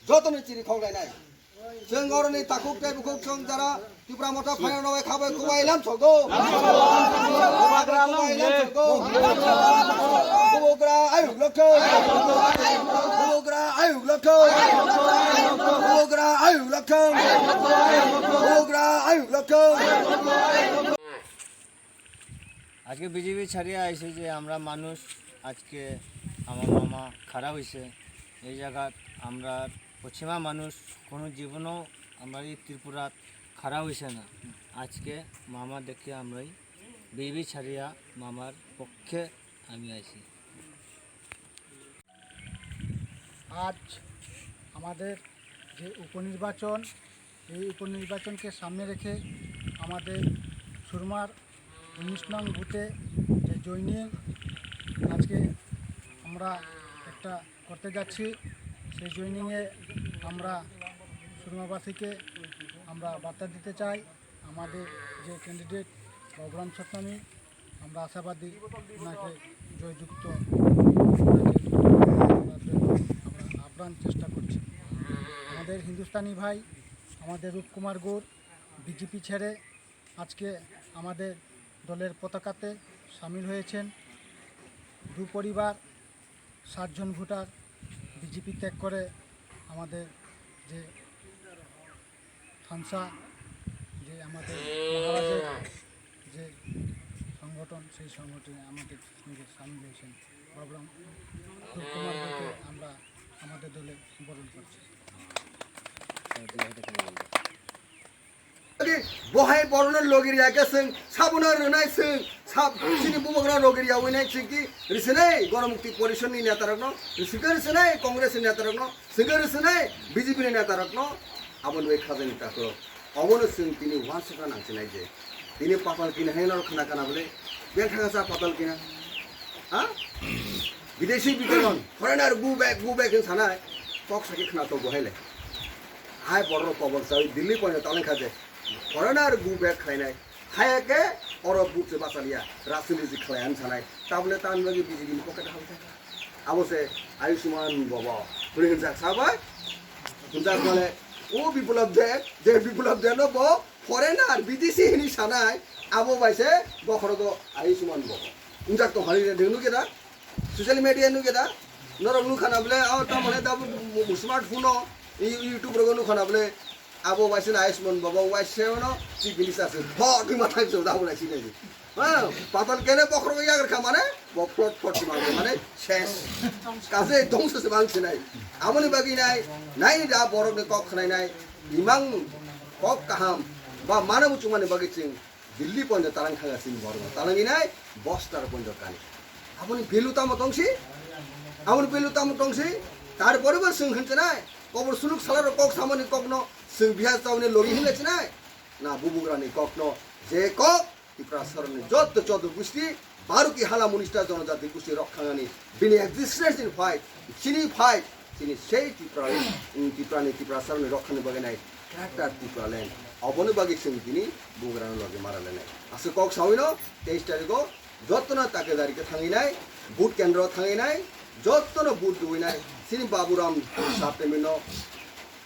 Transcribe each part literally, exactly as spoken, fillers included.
Jotono chiri khok lainai. Chwng oroni takhuk tei bukhuk chwng jara Tipra Motha phainano bai khabai kubai lam sogo. Kubai lam sogo. Bubugra ayuk lokho. Bubugra ayuk lokho. Bubugra ayuk lokho. Bubugra ayuk lokho. আজকে বিজেপি ছাড়িয়ে আইছে যে আমরা মানুষ, আজকে আমার মামা খারাপ হইছে। এই জায়গাত আমরা পশ্চিমা মানুষ কোনো জীবনও আমরা এই ত্রিপুরাত খারাপ হইছে না। আজকে মামা দেখে আমরা এই বিজেপি ছাড়িয়া মামার পক্ষে আমি আইছি। আজ আমাদের যে উপনির্বাচন, এই উপনির্বাচনকে সামনে রেখে আমাদের সুরমার উনিশ নং বুথে যে জয়েনিং আজকে আমরা একটা করতে যাচ্ছি, সেই জয়েনিংয়ে আমরা সুরমাবাসীকে আমরা বার্তা দিতে চাই। আমাদের যে ক্যান্ডিডেট বাবুরাম সতনামী, আমরা আশাবাদী ওনাকে জয়যুক্ত করার জন্য আমরা আপ্রাণ চেষ্টা করছি। আমাদের হিন্দুস্তানি ভাই, আমাদের রূপকুমার গৌর বিজেপি ছেড়ে আজকে আমাদের দলের পতাকাতে সামিল হয়েছেন। দু পরিবার, সাতজন ভোটার বিজেপি ত্যাগ করে আমাদের যে থানসা, যে আমাদের মহারাজের যে সংগঠন, সেই সংগঠনে আমাদের সঙ্গে সামিল হয়েছেন। বাবুরাম রূপকুমার গৌরকে আমরা আমাদের দলে বরণ করছি। Bohai borokno logi riya khe chwng sabono rwnai chwng sab chini bubagra logi riya winai chwng ki rwswnai Ganamukti Porishad ni neta rokno, rwswk khe rwswnai Congress ni neta rokno, chwng khe rwswnai B J P ni neta rokno, aboni bai khajani takhuk. Obono chwng tini uansukna nangsinai je tini patal kina hai norok khna kana bole beng thangsa patal kina. Ha? Bideshi bitoron, foreigner go back, go back hin sanai, kok saki khna to bohai le. Hai borok kobor chawi Delhi poino taleng kha je, foreigner go back khlainai, haya ke oro buk se bachaliya, rajniti khlai han sanai, tabole tan bagi B J P ni pocket hal thaka. Abo se Ayushman Bhava, hwnwi hinjak sabai, hinjak male, o Biplab Deb, je Biplab Deb no bo foreigner, bidesi hini sanai, abo bai se bokhorogo Ayushman Bhava. Hinjak tong hali de nukhe da? Social media nukhe da? Norok nukha na bole, o tamo le da bu, bu, bu smartphone o, i-, YouTube rogo nukha na bole, abo bai se na Ayushman Bhava, bai se no, chief minister se, bo, twi ma thang se da bo lai sinai. Ha, patal kene bokhorogo yagar kha mane, bo plot plot se mane, mane, ses. Kaje dongso se bang sinai. Aboni bagi nai, nai da borok ni kok khnai nai, imang kok kaham, ba mana muchung mani bagi ching, Delhi pondo talang thanga sin borok talang inai, bostar pondo kani. Aboni belu tamo tongsi, aboni belu tamo tongsi, tar pore bo sing hinchonai, kobor suluk salarok kok samani kokno, sing bihar tawni logi hinle chinai, na bubugrani kokno, je kok, Tiprasaroni jotto chotto gusti, Baruki hala munista jonojati gusti rok thangani, bini existence in fight, chini fight, chini sei Tipra, mm, Tiprani, Tiprasaroni rok khani bagwi nai, character Tipraland. Oboni bagwi chwng tini bugrano logi mara lenai. Aswk kok sawino, teis tarikho, jottono takedari khe thangwi nai, vote kendro thangwi nai, jottono vote rwi nai, chini Baburam Saptemino,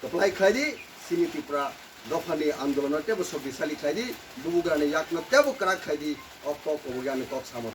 Kwplai khlai di, sini Tipra dophani andolono teibo shoktisali khlai di, bubugrani yakno teibo kwrak khlai di, o kok obo yani kok samo.